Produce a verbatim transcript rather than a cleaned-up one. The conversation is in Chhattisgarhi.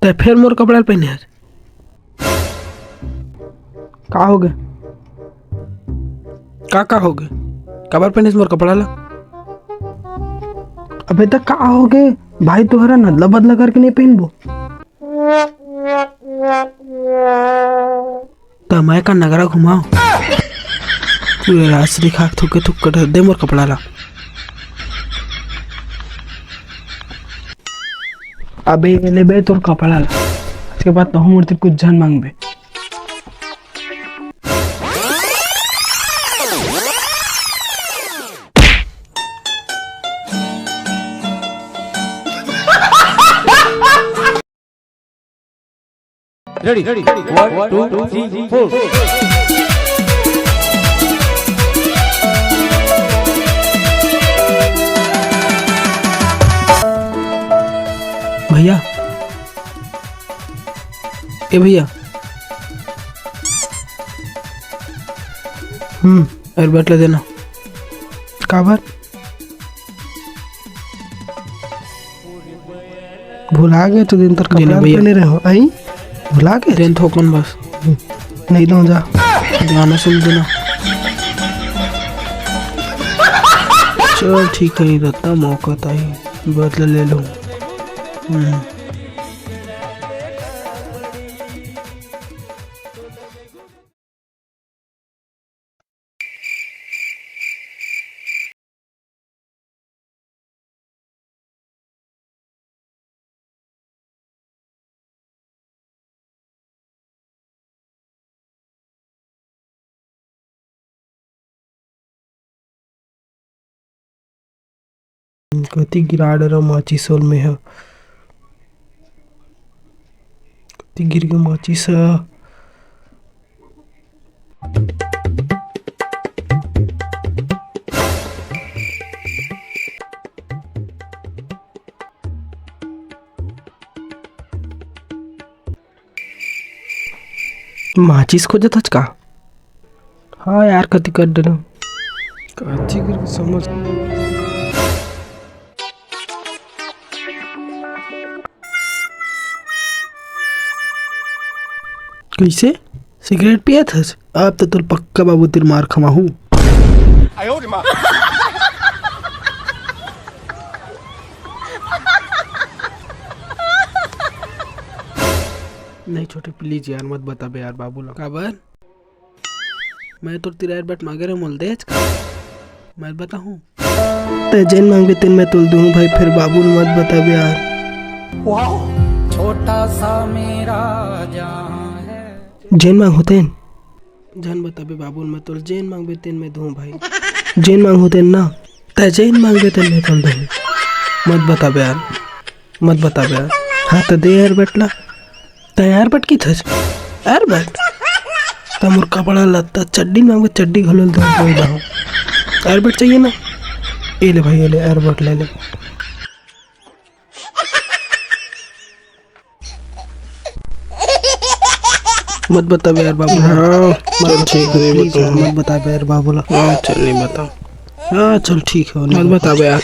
तैं फेर मोर कपड़ा ल पहिने हस। का होगे? का, का होगे? काबर पहिनेस मोर कपड़ा ला? अबे त का होगे? भाई तोहर नदला बदला करके नइ पहिनबो। त मैं का नगरा घुमाओं? पूरे राजश्री खा के थूके थूक कर दे मोर कपड़ा ला। अबे ये ले बे तोर कपड़ा ला। आज के बाद तहूँ मोर तीर कुछ झन मांगबे। Ready, ready, one, two, three, four. भैया, ए भैया, हम्म, एयरबड ला देना। काबर? भुला गे तो दिन तर देना कपड़ा भैया। पहने रहो, आई? भुला गे? देन थोकन बस। नहीं दो जा। गाना सुन देना। चल ठीक है, रत्ता मौका ताई, बदला ले लो। हम्म। कति गिरा डरा माचिस होल में ह। कति गिर गे माचिस ह। माचिस खोजत हच का? हाँ यार, कति कर डरेंव। कति कर समझ। कइसे? सिगरेट पियत हस? अब तो तोर पक्का बाबू तीर मार खवाहूँ। नहीं छोटे, please यार, मत बताबे यार बाबू ला। काबर? मैं तोर तीर एयरबड मांगे रहेंव, मोला देच का? मैं बताहूँ। तैं जेन मांगबे तेन मैं तोला दूहूँ भाई, फेर बाबू ल मत बताबे यार। छोटा सा मेरा जहां है। जेन मांगहूँ तेन। झन बताबे बाबू ल, मैं तोला जेन मांगबे तेन मैं दूहूँ भाई। जेन मांगहूँ तेन ना। तैं जेन मांगबे तेन मैं तोला दूहूँ। मत बताबे यार। मत बताबे यार। हाँ त दे एयरबड ला। तैं एयरबड कहिथस? एयरबड? त मोर कपड़ा लत्ता चड्डी मांगबे, चड्डी घलो ल दे देहूँ। एयरबड चाहिए ना? ए ले भाई, ए ले, एयरबड ले ले। मत बताबे यार बाबू ला। हाँ, मत चल, बताबे, ठीक नहीं please बताऊँ। यार, मत बताबे यार बाबू ला। हाँ, चल, नहीं बताऊँ। हाँ, चल, ठीक है, नहीं मत बताऊँ। बताबे यार।